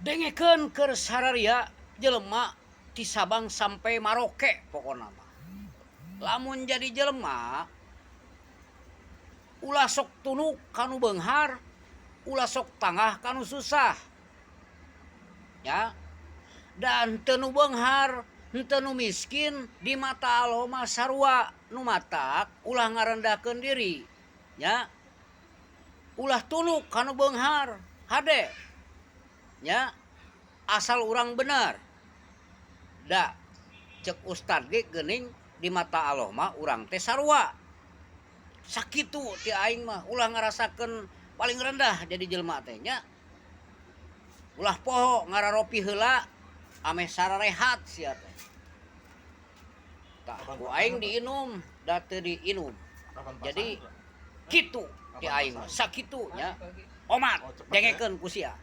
Dengekeun keur sararia jelema ti Sabang sampai Maroke, pokona mah. Lamun jadi jelema, ulah sok tunuk kanu beunghar, ulah sok tangah kanu susah. Ya. Dan teu nu beunghar, henteu nu miskin di mata Allah mah sarua. Nu matak ulah ngarendahkeun diri. Ya. Ulah tunuk kanu beunghar, hade. Ya. Asal urang bener. Da cek ustad ge geuning, di mata Allah mah urang teh sarua. Sakitu ti aing mah, ulah ngarasakeun paling rendah jadi jelema teh nya. Ulah poho ngararopi heula ameh sararehat sia teh. Tah, ku aing diinum da teu diinum. Jadi kitu ti aing mah, sakitu nya. Omat, dengekeun ku sia.